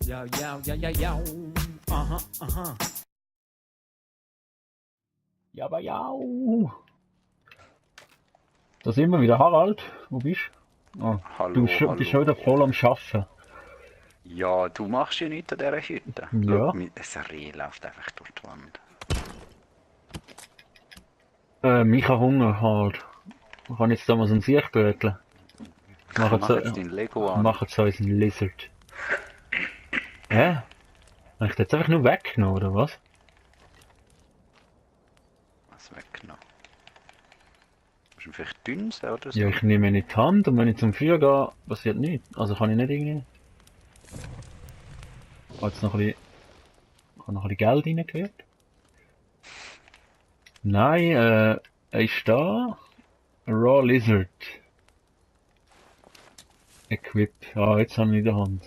Ja, ja, ja, ja, ja. Aha, aha. Ja, aber ja. Da sind wir wieder. Harald, wo bist du? Ah, du Hallo, bist schon wieder hallo. voll am Schaffen. Ja, du machst ja nichts an dieser Hütte. Ja. Schau, ein Reh läuft einfach durch die Wand. Ich habe Hunger, Harald. Ich kann jetzt da mal so ein Siechbrötchen. Mach jetzt dein Lego an. Machen so einen Lizard. Hä? Habe ich das jetzt einfach nur weggenommen, oder was? Was weggenommen? Musst du ihn vielleicht dünn sein oder so? Ja, ich nehme ihn in die Hand und wenn ich zum Feuer gehe, passiert nichts. Also kann ich nicht irgendwie... Ich habe jetzt noch ein bisschen... Ich habe noch ein bisschen Geld reingehört. Nein, er ist da. Raw Lizard. Equip. Ah, jetzt habe ich in der Hand.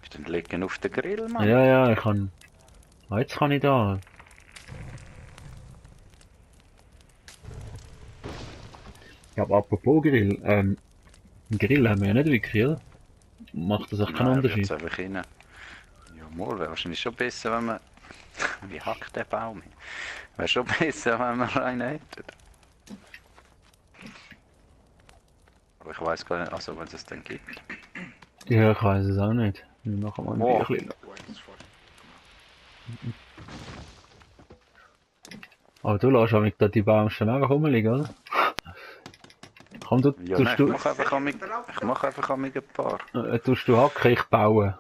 Ist dann legen auf den Grill, Mann? Ja, ja, ich kann... Ah, jetzt kann ich da. Ja, aber apropos Grill, einen Grill haben wir ja nicht wirklich, oder? Macht das auch keinen Nein, Unterschied? wird's einfach rein. Ja, mal, wäre wahrscheinlich schon besser, wenn man... Wie hackt der Baum? Wäre schon besser, wenn man einen hätte. Aber ich weiß gar nicht, also wenn es es dann gibt. Ja, ich weiß es auch nicht. Wir machen mal ein Wow. Bierchen. Aber du lässt auch da die Baumstämme einfach rumliegen, oder? Komm, Ja, nein, ich mache einfach ein paar. tust du hacken, ich bauen.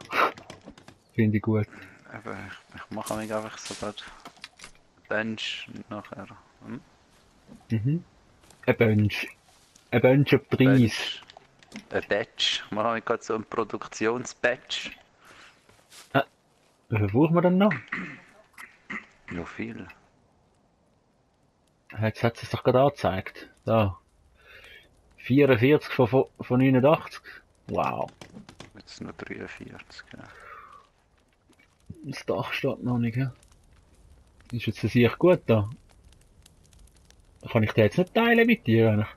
Finde ich gut. Eben, ich mache einfach so gerade Bench nachher. Hm? Mhm. Ein Bunch. Ein Bunch auf 30. Ein Batch. Wir haben gerade so ein Produktionsbatch. Wie viel brauchen wir denn noch? Ja, viel. Jetzt hat es doch gerade angezeigt. Da. 44 von 89. Wow. Jetzt nur 43. Ja. Das Dach steht noch nicht, ja? Ist jetzt das sicher gut da? Kann ich den jetzt nicht teilen mit dir eigentlich?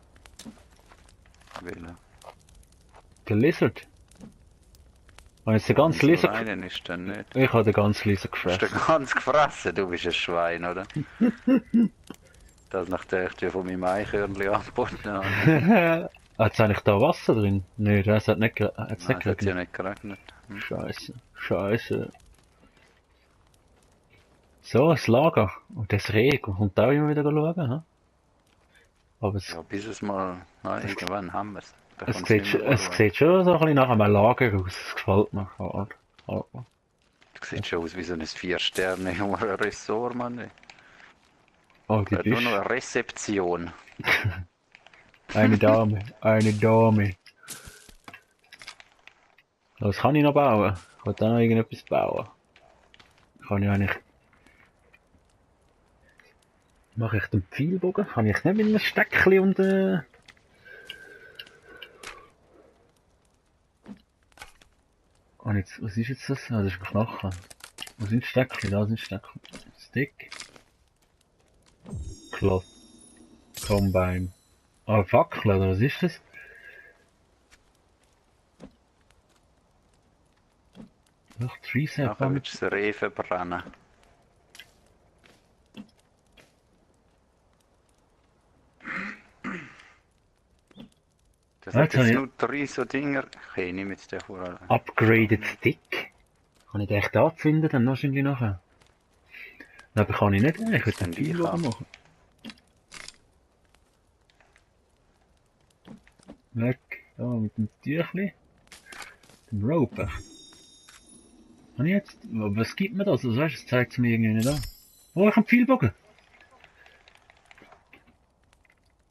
Willen. Der Lizard. Habe jetzt den ganzen So Lizard... einen ist dann nicht. Ich habe den ganzen Lizard Du hast gefressen. den ganz gefressen, du bist ein Schwein, oder? Das nachdem ich dir von meinem Eichhörnchen angeboten habe. Hat's eigentlich da Wasser drin? Nö, das hat nicht, hat's Nein, nicht das hat ja geregnet. nicht geregnet. Hm. Scheiße, scheiße. So, ein Lager. Und das Reh kommt auch immer wieder schauen, hm? Aber es, Ja, bis es mal... Nein, irgendwann haben wir es. Da es, kommt's sieht, nicht mehr es schauen. sieht schon so ein bisschen nach einem Lager aus. Das gefällt mir. Halt. Das sieht schon aus wie so ein 4-Sterne-Ressort, Mann. Oh, die Nur noch Tisch. eine Rezeption. Eine Dame, eine Dame. Was kann ich noch bauen? Ich will da noch irgendetwas bauen. Kann ich eigentlich... Mache ich den Pfeilbogen? Kann ich nicht mit einem Steckchen und Ah, jetzt, was ist jetzt das? Ah, das ist ein Knochen. Wo sind Steckchen? Da sind Steckchen. Stick. Cloth. Combine. Ah, Fackel, oder was ist das? Ach, Tricep. Nachher willst du das Reh verbrennen. Das Ah, hat jetzt habe jetzt ich- nur 3 so Dinger. Okay, ich nehme jetzt den vorher. Upgraded Stick. Kann ich den echt abfinden, dann wahrscheinlich nachher? Aber kann ich nicht, ich würde den Dann die Pfeilbogen ich machen. Weg, da mit dem Tüchli. Dem Rope. Kann ich jetzt, was gibt mir das? Also, weißt, das zeigt es mir irgendwie nicht an. Oh, ich habe einen Pfeilbogen.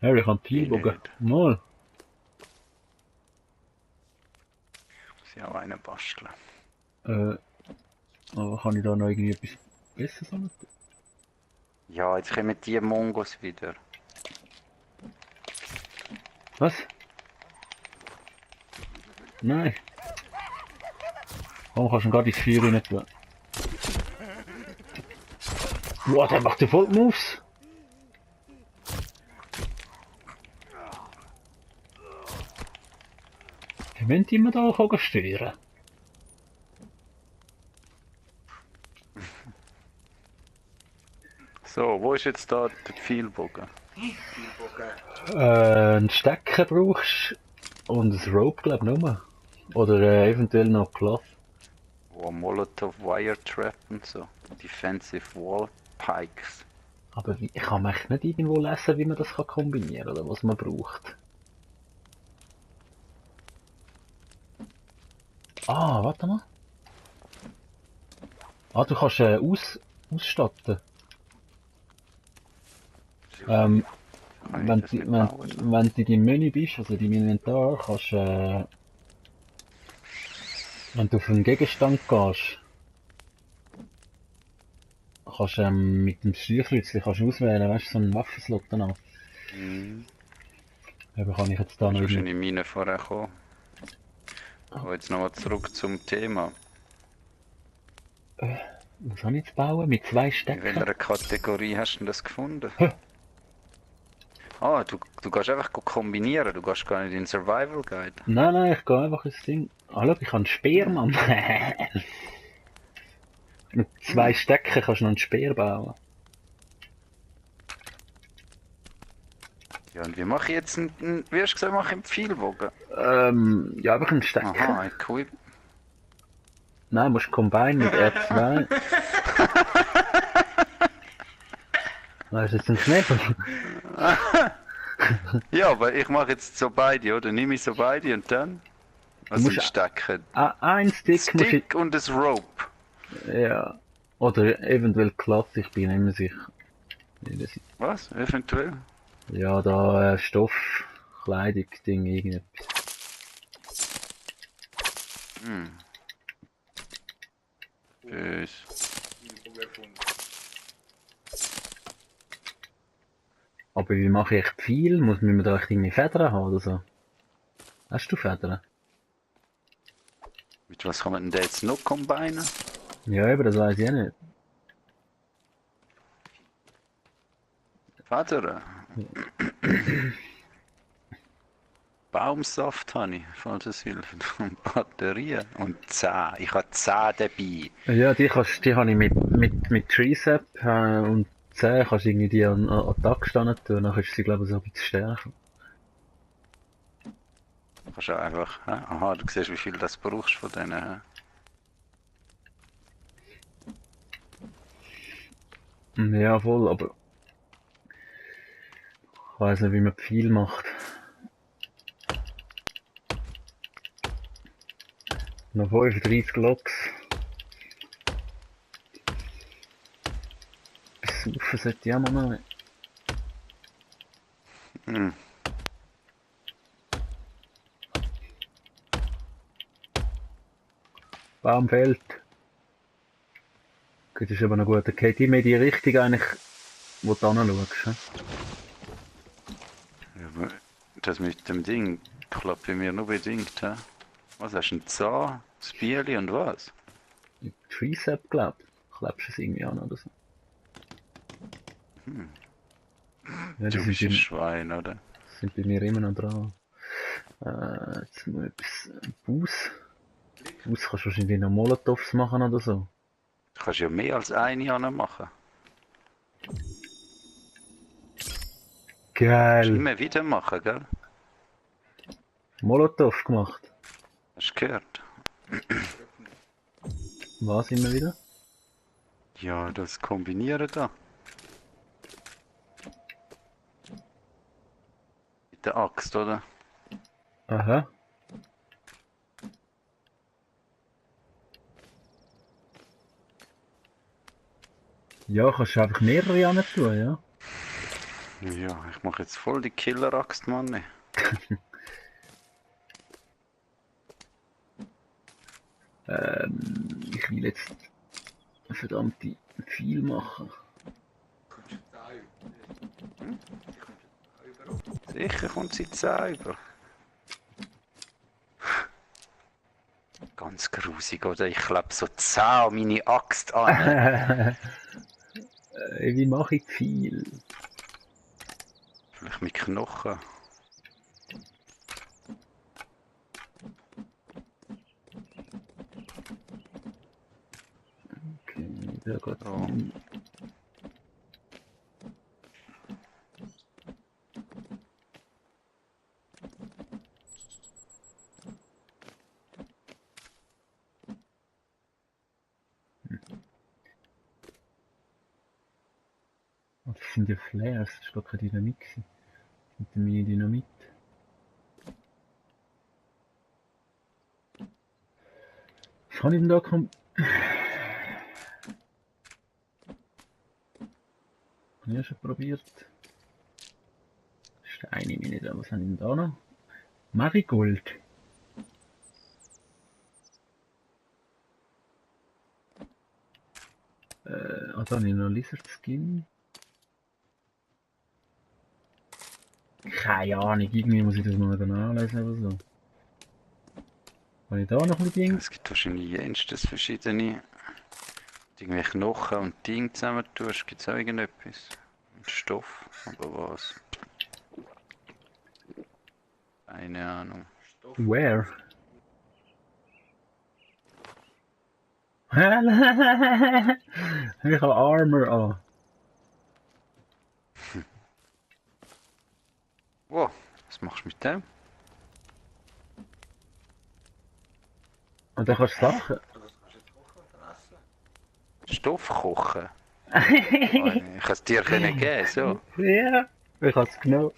Ja, ich habe einen Pfeilbogen. nicht. Mal. Ich muss ja auch einen basteln. Aber kann ich da noch irgendwie etwas Besseres haben? Ja, jetzt kommen die Mongos wieder. Was? Nein. Warum kannst du gerade die Feuer nicht tun? Boah, der macht ja voll Moves. Die wollen immer da auch steuern. So, wo ist jetzt da der Pfeilbogen? Einen Stecker brauchst und ein Rope, glaub ich, nur. Oder eventuell noch Cloth. Oh, Molotov Wire Trap und so. Defensive Wall Pikes. Aber ich kann echt nicht irgendwo lesen, wie man das kann kombinieren oder was man braucht. Ah, warte mal. Ah, du kannst ausstatten. Kann ich Wenn, das du- nicht wenn, bauen? wenn du in deinem Menü bist, also in deinem Inventar, kannst wenn du auf einen Gegenstand gehst, kannst mit dem Steuerkreuzchen kannst du auswählen, weißt du, so einen Waffenslot danach. Hm. Aber kann ich jetzt da Du noch bist irgendwie... wahrscheinlich meine vorher gekommen. Aber jetzt nochmal zurück zum Thema. Was soll ich jetzt bauen? Mit 2 In Stecken? welcher Kategorie hast du denn das gefunden? Hä? Ah, du kannst einfach kombinieren, du gehst gar nicht in den Survival Guide. Nein, ich gehe einfach ins Ding. Ah, schau, ich habe einen Speer, Mann. Mit 2 Stecken kannst du noch einen Speer bauen. Ja, und wie mache ich jetzt wie hast du gesagt, mache ich einen Pfeilbogen? Ja, einfach einen Stecker. Aha, Equip. Nein, musst Combine mit R2. Weißt du, jetzt ein Knebel? Ja, aber ich mache jetzt so beide, oder? Nehme ich so beide und dann? Was musst sind Stecken? Ein Stick muss ich... Stick und das Rope. Ja. Oder eventuell Cloth, ich bin nicht mehr sicher. Was? Eventuell? Ja, da Stoff, Kleidung, Ding, irgendetwas. Hm. Tschüss. Aber wie mache ich viel? Muss man da echt irgendwie Federn haben oder so? Hast du Federn? Mit was kann man denn jetzt noch combinen? Ja, aber das weiß ich auch nicht. Federn? Baumsaft habe ich, falls es hilft. Und Batterien. Und Zähne. Ich habe Zähne dabei. Ja, die habe ich mit Treesap und 10 kannst du irgendwie die an die Tag tun, dann ist sie glaube ich so ein bisschen stärker. Kannst du einfach, hä? Aha, du siehst, wie viel das brauchst von denen. Hä? Ja, voll, aber ich weiss nicht, wie man viel macht. Noch 35 Loks. Saufen sollte ich auch noch nehmen. Hm. Baumfeld. Gut, das ist aber noch gut. Da geht immer in die Richtung eigentlich, wo du hinschaust. He? Ja, aber das mit dem Ding klappt bei mir nur bedingt. Hä? Was hast du, ein Zahn, das Bierli und was? Treesap, glaub ich. Klebst du es irgendwie an oder so. Ja, Du bist ein Schwein, oder? sind bei mir immer noch dran. Jetzt muss ich etwas... Bus. Bus kannst du wahrscheinlich noch Molotovs machen oder so. Du kannst ja mehr als eine machen. Kannst Geil. immer wieder machen, gell? Molotov gemacht. Hast du gehört? Was immer wieder? Ja, das Kombinieren da. Mit der Axt, oder? Aha. Ja, kannst du einfach mehrere an tun, ja. Ja, ich mache jetzt voll die Killer-Axt, Mann. Ich will jetzt verdammt viel machen. Sicher kommt sie 10 über. Ganz grusig, oder? Ich klebe so 10 an meine Axt an. Wie mache ich viel? Vielleicht mit Knochen. Okay, der geht. So. Das sind ja Flares, das ist gar keine Dynamit gewesen. Mit dem Mini-Dynamit. Was kann ich denn da kommen? Habe ich ja schon probiert. Steine nehme ich nicht an. Was habe ich denn da noch? Marigold. Da habe ich noch Lizard Skin. Keine Ahnung, irgendwie muss ich das mal nachlesen oder so. Habe ich da noch ein Ding? Es gibt wahrscheinlich jenstes verschiedene. Irgendwie Knochen und Dinge zusammen tust, gibt es auch irgendetwas. Und Stoff, aber was? Keine Ahnung. Where? Ich habe Armor an. Wow, was machst du mit dem? Und dann kannst du Sachen. Stoff kochen? Ich kann es dir geben, so. Ja, ich habe es genommen.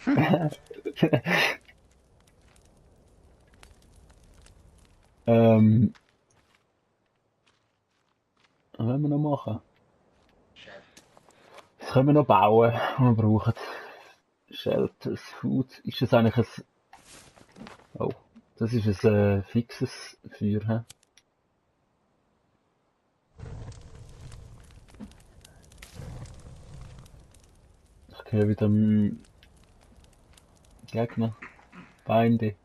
Was wollen wir noch machen? Was können wir noch bauen, was wir brauchen? Shelters, Food. Ist das eigentlich ein... Oh, das ist ein fixes Feuer, hä? Ich höre wieder Gegner. Feinde,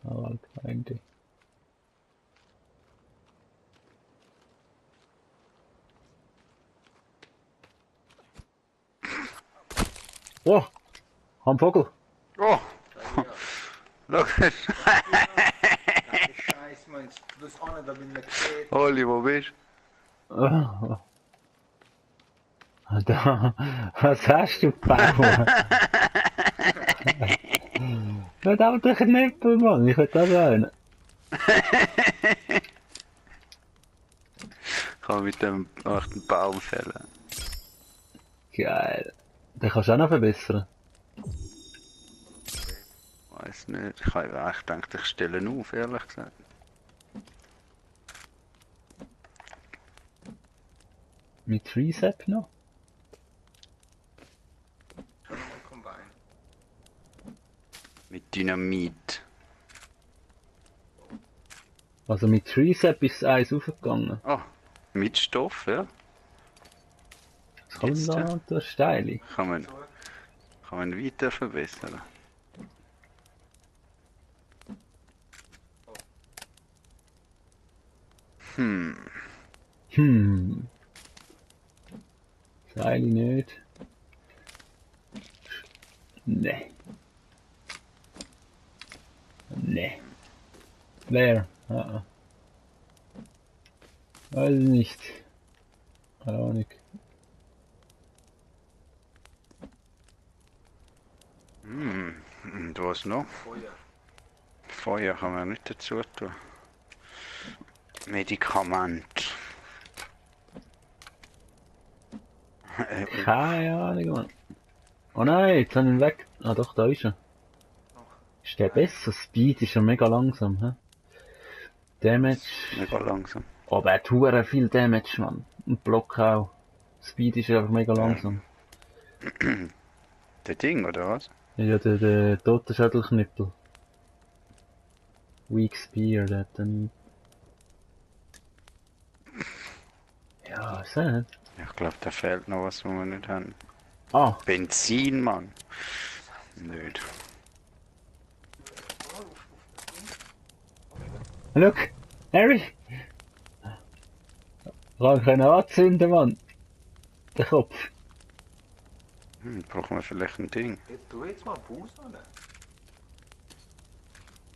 Feinde. Oh, am Vogel. Oh! Schau! Scheiß, man, das eine, da bin ich gesehen. Oli, wo bist Oh. Da, was hast du gebaut? Verdammt, der Knüppel, Mann, ich hätte das einen. Ich kann mit dem echten Baum fällen. Geil. Den kannst du auch noch verbessern. Weiß nicht. Ich habe echt gedacht, ich stelle ihn auf, ehrlich gesagt. Mit Tricep noch? Combine. Mit Dynamit. Also mit Tricep ist eins aufgegangen. Oh, mit Stoff, ja. Was kann man Jetzt, da noch durch Steile? Kann man weiter verbessern. Seile nicht. Nee. Nee. Leer. Ah. Weiß ich nicht. Keine Ahnung. Und was noch? Feuer. Feuer kann man nicht dazu tun. Medikament. Keine Ahnung, Mann. Oh nein, jetzt haben wir ihn weg. Ah doch, da ist er. Ist der besser? Speed ist ja mega langsam, hä? Damage. Mega langsam. Aber er tut viel Damage, Mann. Und Block auch. Speed ist einfach mega langsam. Der Ding, oder was? Ja, der tote Schädelknüppel. Weak Spear, der hat dann... Ja, ist er nicht? Ich glaube, da fehlt noch was, was wir nicht haben. Ah, Benzin, Mann. Nicht. look! Harry! Ich kann anzünden, Mann. Der Kopf. Brauchen wir vielleicht ein Ding? Jetzt tu jetzt mal Pause an.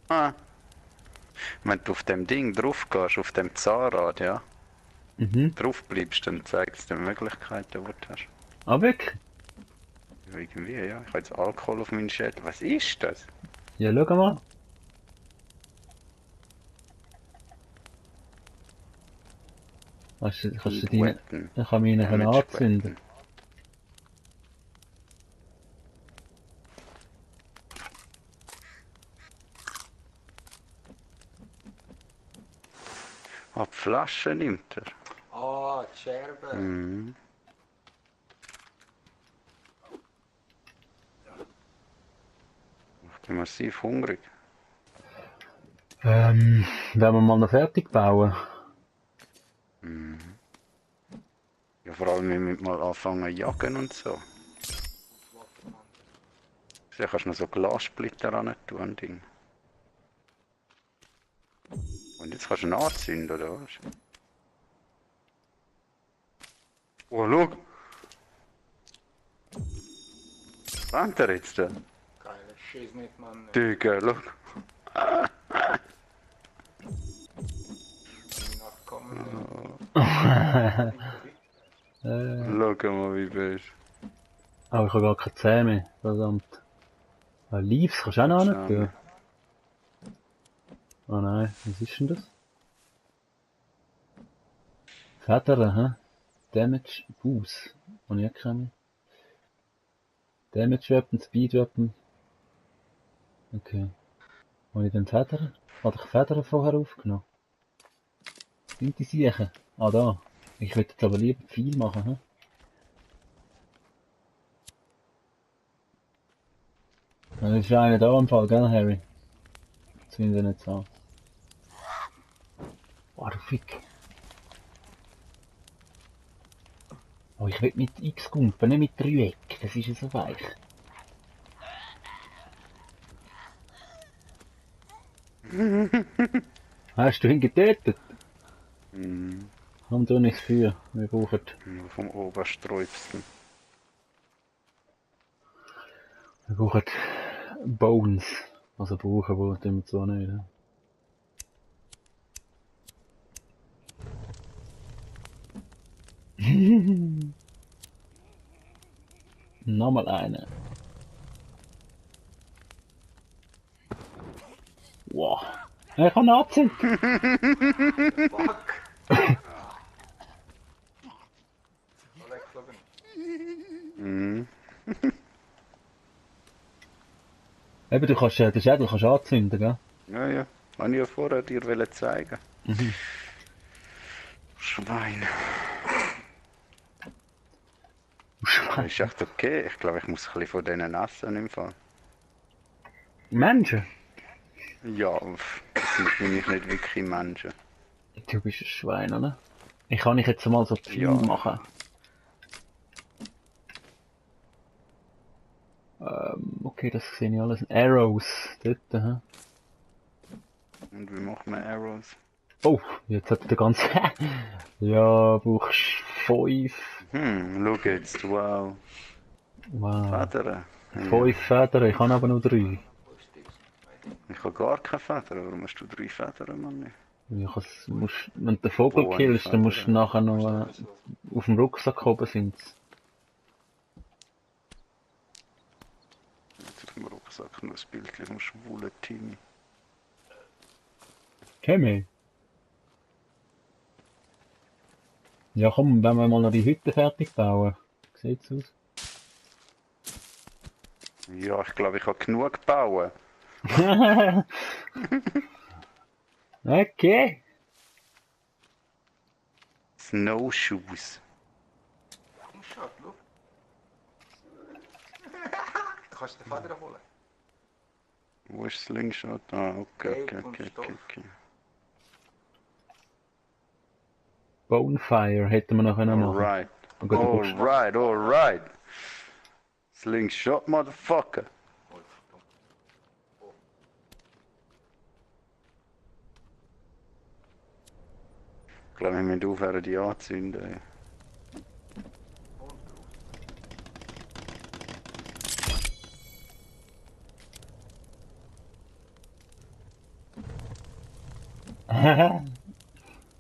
Ah. Wenn du auf dem Ding drauf gehst, auf dem Zahnrad, ja, drauf bleibst, dann zeigt es dir Möglichkeiten, die du hast. Ah, wirklich? Ja, irgendwie, ja. Ich habe jetzt Alkohol auf meinen Schädel. Was ist das? Ja, schau mal. Kannst du deine... Weapon. Ich kann meine Damage anzünden. Weapon. Flaschen nimmt er. Ah, die Scherbe. Mhm. Ich bin massiv hungrig. Werden wir mal noch fertig bauen? Mhm. Ja, vor allem, wenn wir mal anfangen zu jagen und so. Vielleicht kannst du noch so Glassplitter ran tun, Ding. Und jetzt kannst du ihn anzünden, oder was? Oh, schau! Rennt er jetzt da? Geiler Schiss nicht, Mann. Digga, schau! Die Nacht kommen. Schau mal, wie bist Aber ich habe gar keine Zähne mehr, verdammt. Leaves kannst du auch noch nicht tun. Oh nein, was ist denn das? Federn, hä? Damage, Boost. Habe ich auch keine. Damage Weapon, Speed Weapon. Okay. Habe ich denn Federn? Hatte ich Federn vorher aufgenommen? Sind die Siechen? Ah, da. Ich würde jetzt aber lieber viel machen, hä? Das ist einer da im Fall, gell, Harry? Das finde ich nicht so. Oh, du Fick. Oh, ich will mit X kumpen, nicht mit Dreieck. Das ist ja so weich. Hast du ihn getötet? Mhm. Haben du nichts für. Wir brauchen. Nur vom Obersträubsten. Wir brauchen Bones. Also brauchen wir dem zwar nicht. Ja. Nochmal eine. Wow. Ich kann abzünden. Fuck! Weggeflogen. Mhm. Eben, du kannst den Schädel kannst anzünden, gell? Ja, ja. Habe ich ja vorher dir wollen zeigen. Schwein. Das ist echt okay. Ich glaube, ich muss ein bisschen von denen essen im Fall. Menschen? Ja, das sind für mich nicht wirklich Menschen. Du bist ein Schwein, oder? Ich kann nicht jetzt mal so viel Ja. machen. Okay, das sehe ich alles. Arrows, dort, hä? Und wie macht man Arrows? Oh, jetzt hat der ganze... ja, brauchst 5. Schau jetzt, wow. Wow. Federn. 5 Federn, ich habe aber nur 3. Ich habe gar keine Federn. Warum hast du 3 Federn, Mann? Ja, wenn du den Vogel Boah, killst, dann musst du Federn. nachher noch auf dem Rucksack oben sind. Jetzt auf dem Rucksack noch ein Bild vom schwulen Timmy. Timmy? Ja komm, wenn wir mal noch die Hütte fertig bauen. Wie sieht's aus? Ja, ich glaube, ich habe genug gebaut. Okay. Snowshoes. Schau, schau. Du kannst den Vater holen. Wo ist das Slingshot? Ah, okay. Bonefire hätten wir noch machen können. Alright. Oh Gott, du brauchst- Alright. Slingshot, motherfucker. Ich glaube, wir müssen aufhören, die anzünden.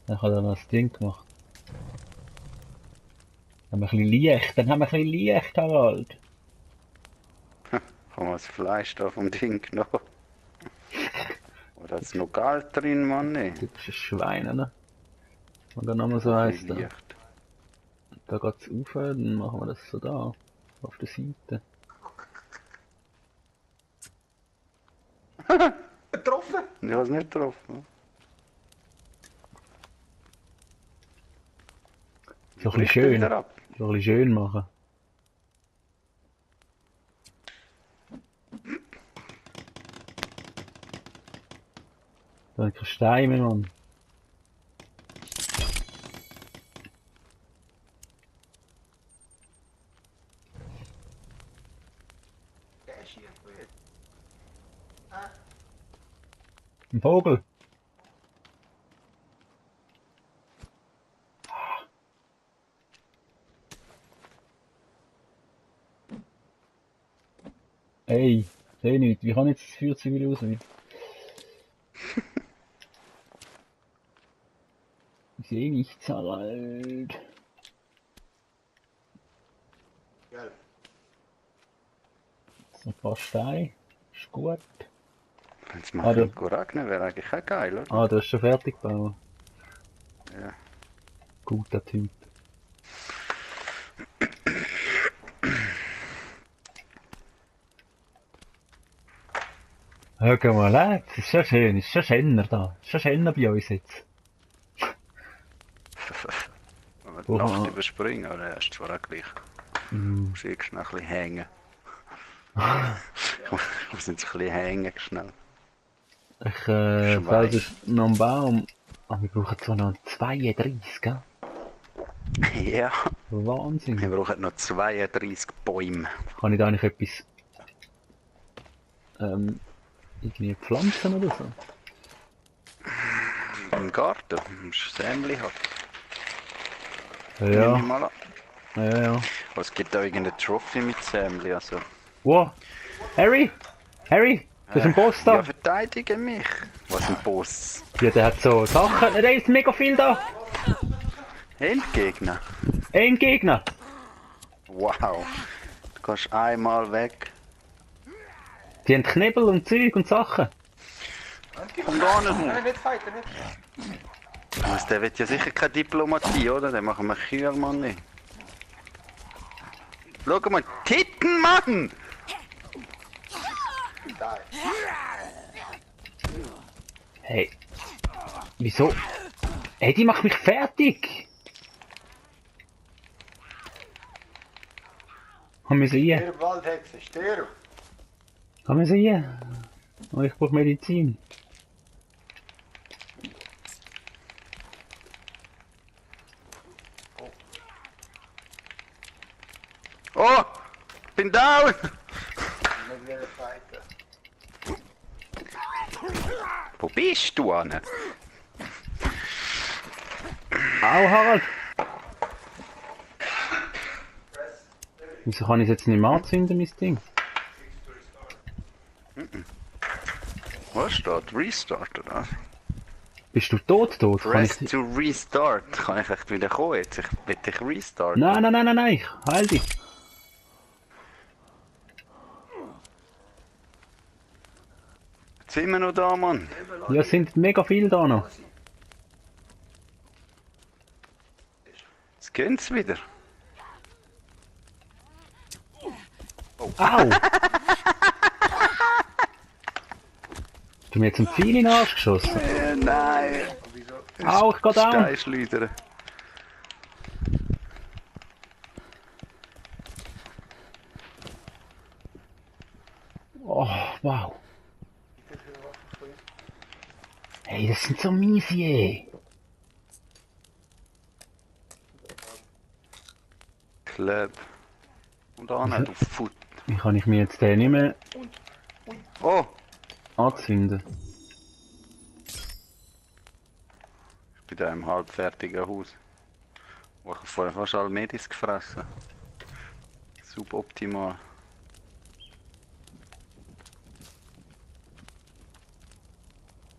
Dann hat er noch das Ding gemacht. Dann haben wir ein bisschen Licht, Harald. Kann man das Fleisch da vom Ding genommen? Oder hat es noch Geld drin, Mann? Nee. Du bist ein Schwein, ne? Und dann nochmal so heisst da. Licht. Da geht's rauf, dann machen wir das so da. Auf der Seite. Getroffen! Ich habe es nicht getroffen. So ein Licht bisschen schön. wieder ab. So ein bisschen schön machen. Da ist kein Stein mehr, Mann. Der ist hier gut. Ein Vogel. Ey, seh nicht. Wie kann jetzt das Feuerzeug wieder raus? Ich seh nichts, Harald. Gell. So ein paar Steine. Ist gut. Jetzt Ah, machen da- wir regnen, wäre eigentlich auch geil, oder? Ah, du hast schon fertig gebaut. Ja. Guter Typ. Hör mal, es ist schon schön, es ist schon schöner da. Es ist schon schöner bei uns jetzt. Wenn wir die Wo- Nacht überspringen, oder erst zwar auch gleich. Mm. Muss ich schnell ein bisschen hängen. Ich muss jetzt ein bisschen hängen, schnell. Ich Schwein. fällt es noch einen Baum. Aber wir brauchen zwar noch 32, gell? Ja, wir Wahnsinn. brauchen noch 32 Bäume. Kann ich da eigentlich etwas irgendwie pflanzen oder so? Im Garten, musst du Sämli haben. Nehme ich Ja, mal an. ja. Aber es gibt auch irgendeine Trophy mit Sämli, also. Wow! Harry! Harry! Das ist ein Boss Ja, da! verteidige mich. Was ein Boss. Ja, der hat so Sachen. Da ist mega viel da! Endgegner. Ein Gegner! Wow. Du gehst einmal weg. Die haben Knebel und Zeug und Sachen. Komm da nicht Nein, her. nicht fighten, nicht. Also, der wird ja sicher keine Diplomatie, oder? Den machen wir Kühlmann nicht. Schau mal, Titten, Mann! Da. Hey. Wieso? Hey, die macht mich fertig! Kann man sehen? Stirb, Waldhexe, stirb. Kann man sehen? Oh, ich brauche Medizin. Oh! Bin down! Nicht wieder fighten. Wo bist du, Anne? Au, Harald! Wieso kann ich es jetzt nicht mehr anzünden, mein Ding? Was steht? Restart, oder? Bist du tot? Kann Press ich... to restart. Kann ich echt wieder kommen jetzt? Ich will dich restarten. Nein, ich heil dich. Jetzt sind wir noch da, Mann. Ja, es sind mega viele da noch. Jetzt geht's wieder. Au! Du mir jetzt einen Pfeil in den Arsch geschossen. Nein. Au, ich geh down. Steinschleudern. Oh, wow. Hey, das sind so miese, ey. Club. Und Anne, du Foot. Wie kann ich mir jetzt den nicht mehr Oh! anzünden? Ich bin da im halbfertigen Haus. Wo ich vorher fast alle Medis gefressen. Suboptimal.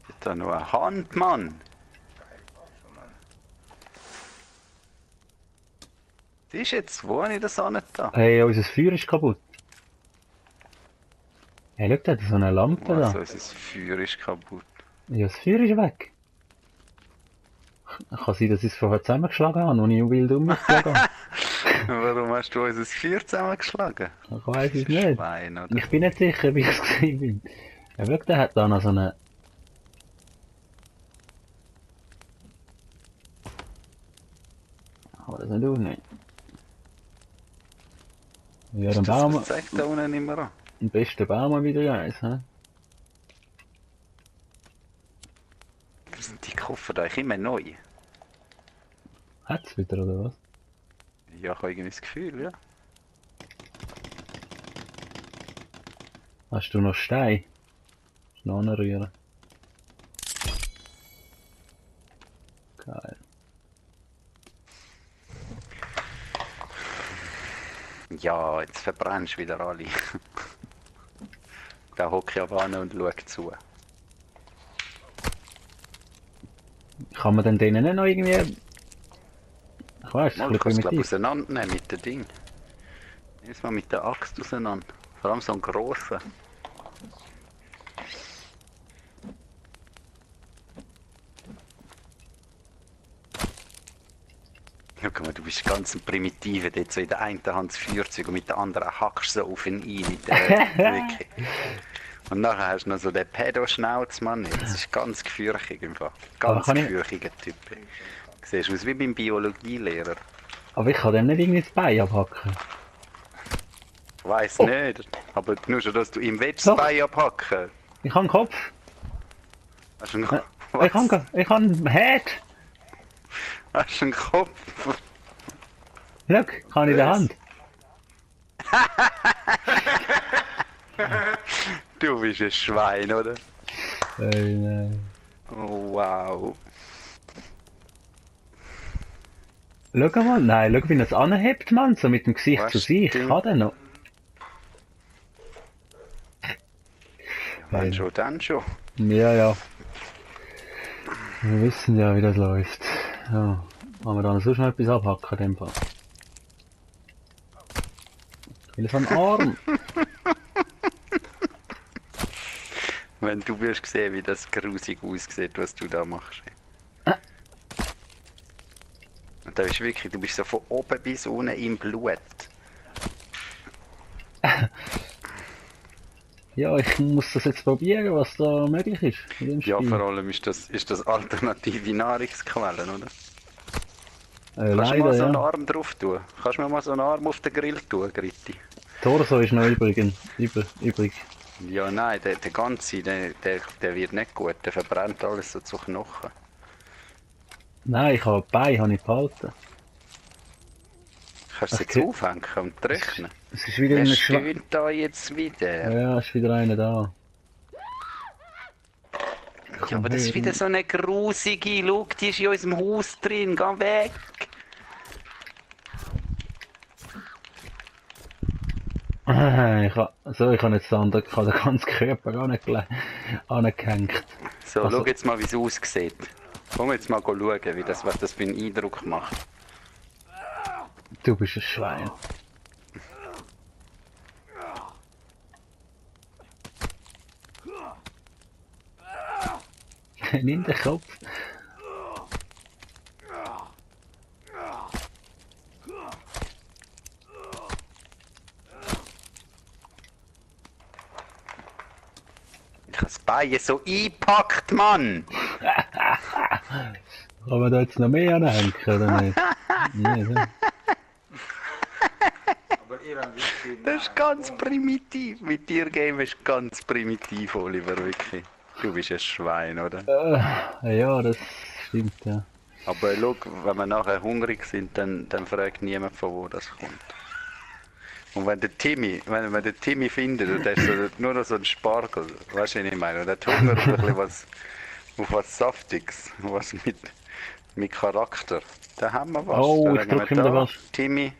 Ist da noch eine Hand, Mann? Die ist jetzt, wo habe ich das auch nicht da? Hey, unser Feuer ist kaputt. Hey, schau, der hat so eine Lampe Also, da. unser Feuer ist kaputt. Ja, das Feuer ist weg. Kann sein, dass ich es vorher zusammengeschlagen habe, als ich wild umgeflogen habe. Warum hast du unser Feuer zusammengeschlagen? Ich weiß es nicht. Schwein, oder? Ich bin nicht sicher, wie ich es gesehen bin. Ja, schau, der hat da noch so eine... Oh, Also du nicht. Ja, dann bauen wir Zeig da unten immer an. am besten bauen wir wieder eins, hä? Die kaufen euch immer neu. Hat's wieder, oder was? Ja, ich habe irgendwie das Gefühl, ja. Hast du noch Stein? Noch anrühren. Geil. Ja, jetzt verbrennst du wieder alle. Da hocke ich aber an und schaue zu. Kann man denn denen nicht noch irgendwie... Ich weiss, Mal, ein du kannst bisschen glaube primitiv. auseinandernehmen mit dem Ding. Nimm's mal mit der Axt auseinander. Vor allem so einen grossen. Schau mal, du bist ganz ein Primitiver, dort so in der einen Hand das Feuerzeug und mit der anderen hackst du so auf ihn ein mit der wirklich. Und nachher hast du noch so den Pedo-Schnauz, Mann. Das ist ganz gefürchtig im Fall. Ganz kann ich- gefürchiger Typ. Siehst aus wie beim Biologielehrer. Aber ich kann dem nicht irgendwie das Bein abhacken. Ich weiss Oh. nicht. Aber nur schon, dass du ihm willst, Doch. das Bein abhacken. Ich habe einen Kopf. Hast du einen, Ich habe einen Herd. Hast du einen Kopf? Schau, ich habe in der Was? Hand. Du bist ein Schwein, oder? Nein. Oh, wow. Schau mal, nein, schau wie er es anhebt, Mann, so mit dem Gesicht Was zu sich. stimmt? Kann der noch? Wenn schon, dann schon. Ja, ja. Wir wissen ja, wie das läuft. Ja. Haben wir da noch sonst noch etwas abhacken, in dem Fall? Will so einen Arm? Wenn du wirst sehen, wie das grusig aussieht, was du da machst. Und da ist wirklich, du bist so von oben bis unten im Blut. Ja, ich muss das jetzt probieren, was da möglich ist. In dem Ja, Spiel. vor allem ist das alternative Nahrungsquellen, oder? Kannst du Leider, mal so einen ja. Arm drauf tun? Kannst du mir mal so einen Arm auf den Grill tun, Gritti? Torso ist noch übrig. Ja, nein, der ganze, der wird nicht gut. Der verbrennt alles so zu Knochen. Nein, ich habe Bein habe ich behalten. Kannst du Ach, jetzt aufhängen und rechnen? Es ist wieder Wer ein stöhnt da jetzt wieder? Ja, ist wieder einer da. Ja, aber das ist wieder so eine grusige. Schau, die ist in unserem Haus drin. Geh weg! Ich habe jetzt den ganzen Körper gar nicht angehängt. So, Also- schau jetzt mal, wie es aussieht. Komm jetzt mal schauen, was das für einen Eindruck macht. Du bist ein Schwein. Nimm den Kopf. Ich habe das Bein so eingepackt, Mann! Kann man da jetzt noch mehr anhängen, oder nicht? Nicht, ja. Aber ihr habt wirklich... Das ist ganz primitiv. Mit dir Game ist ganz primitiv, Oliver, wirklich. Du bist ein Schwein, oder? Ja, das stimmt, ja. Aber schau, wenn wir nachher hungrig sind, dann fragt niemand, von wo das kommt. Und wenn wir den Timmy findet, und der ist so, nur noch so ein Spargel, weißt du, was ich meine? Und der hat Hunger auf ein bisschen auf was Saftiges, was mit Charakter. Da haben wir was. Oh, Dann ich sagen wir drücke mir da was. Timmy,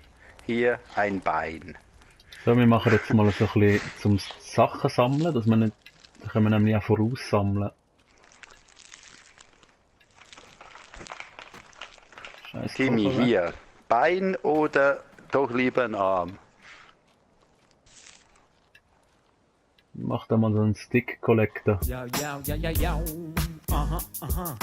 hier ein Bein. So, wir machen jetzt mal so ein bisschen zum Sachen sammeln, dass wir nicht, da können wir nämlich auch voraussammeln. Scheiße. Timmy, hier. Bein oder doch lieber ein Arm? Mach da mal so einen Stick Collector. Yo, yo, yo, yo, yo. Uh-huh, uh-huh.